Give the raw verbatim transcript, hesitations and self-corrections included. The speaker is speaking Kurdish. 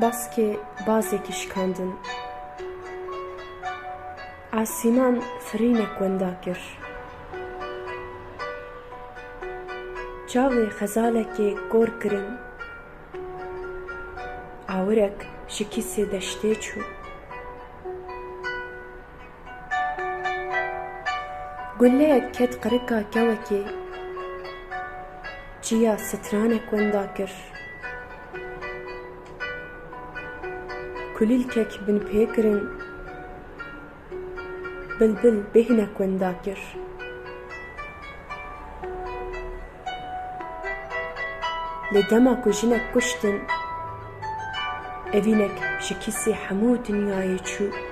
Baskê bazekî şikandin. Asîman firînek wenda kir. Çavê xezalekê kor kirin. Awirek ji kîsê deştê çû. Guleyek ket qirika kewekê, çiya stranek wenda kir. Kulîlkek binpê kirin, bilbil bêhnek wenda kir. Lê dema ku jinek kuştin, evînek ji kîsê hemû dinyayê çû.